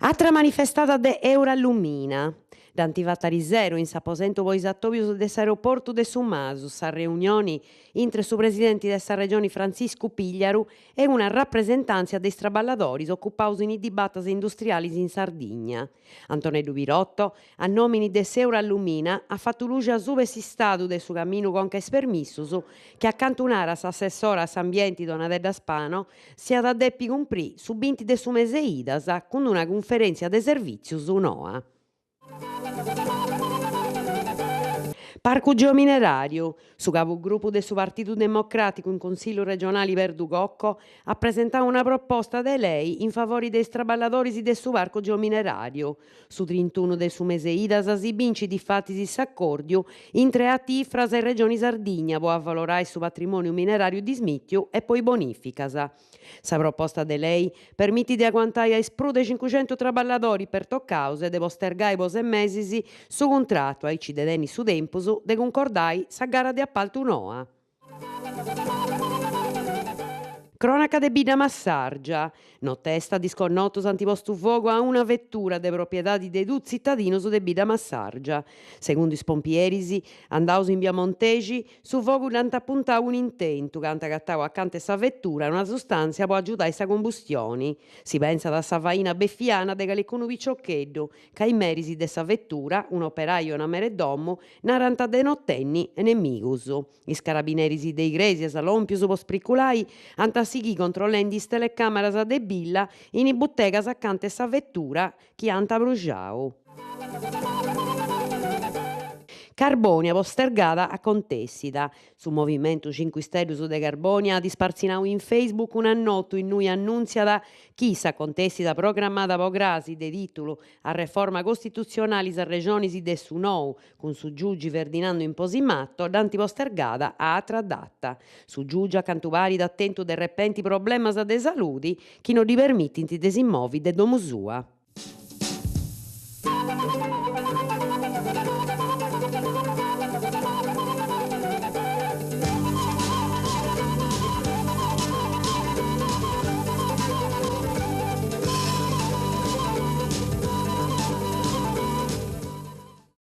Atra manifestada de Eurallumina. Dd'ant fata ariseru in s'aposentu po is atobius de s'aeroportu de Su Masu sa reunioni intre su presidenti de sa Regioni Frantziscu Pigliaru e una rapresentàntzia de is traballadoris ocupaus in is dibatas industrialis in Sardigna. Antoneddu Pirotto, a nòmini de s'Eurallumina, at fatu luxi asuba 'e s'istadu de su caminu conca a is permissus chi, a cantu narat s'assessora a s'ambienti Donatedda Spano, s'iat a depi cumprì su binti de su mes e idas cun una cunferèntzia de servìtzius noa. Parcu geomineràriu, Su cabugrupu de su Partidu Democràticu in Consillu Regionali Perdu Cocco at presentau una proposta de lei in favori de is traballadoris de su parcu geomineràriu. Su trintunu de su mes e idas si bincit difatis s'acòrdiu intre AT Ifras e Regioni Sardigna po avalorai su patrimòniu mineràriu dismìtiu e po is bonìficas. Sa proposta de lei permitit de aguantai a is prus de cincucentu traballadoris pertocaus e de postergai po ses mesis su cuntratu aici de tenni su tempus de cuncordai sa gara de apaltu noa. Crònaca de Bidda Massàrgia. Notesta disconnotus ant postu fogu a una vetura de propiedadi de dus tzitadinus de Bidda Massàrgia. Segundu is pompieris, andaus in bia Montexi, Su fogu dd'ant apuntau cun intentu, ca ant agatau acanta 'e sa vetura una sustàntzia po agiudai sa combustioni. Si pensat a sa faina befiana de calicunu piciocheddu, ca is meris de sa vetura, un'operaju e una mere 'e domu, narant de no tenni nemigus. Is carabineris de Igrèsias, lòmpius po spriculai, ant a sighì controllendi is telecàmeras de billa in is butegas acanta 'e sa vetura chi ant abruxau. Carbònia postergada acontèssida. Su Movimentu Cincu Isteddus de Carbònia at ispartzinau in Facebook un'annotu innui annùntziat chi s'acontèssida programmada po crasi de tìtulu Arreforma costitutzionali is arrexonis de su nou cun su giugi Ferdinando Imposimato dd'ant postergada a atra data. Su giugi a cantu parit at tentu de repenti problemas de saludi chi no ddi permitint de si movi de domu sua.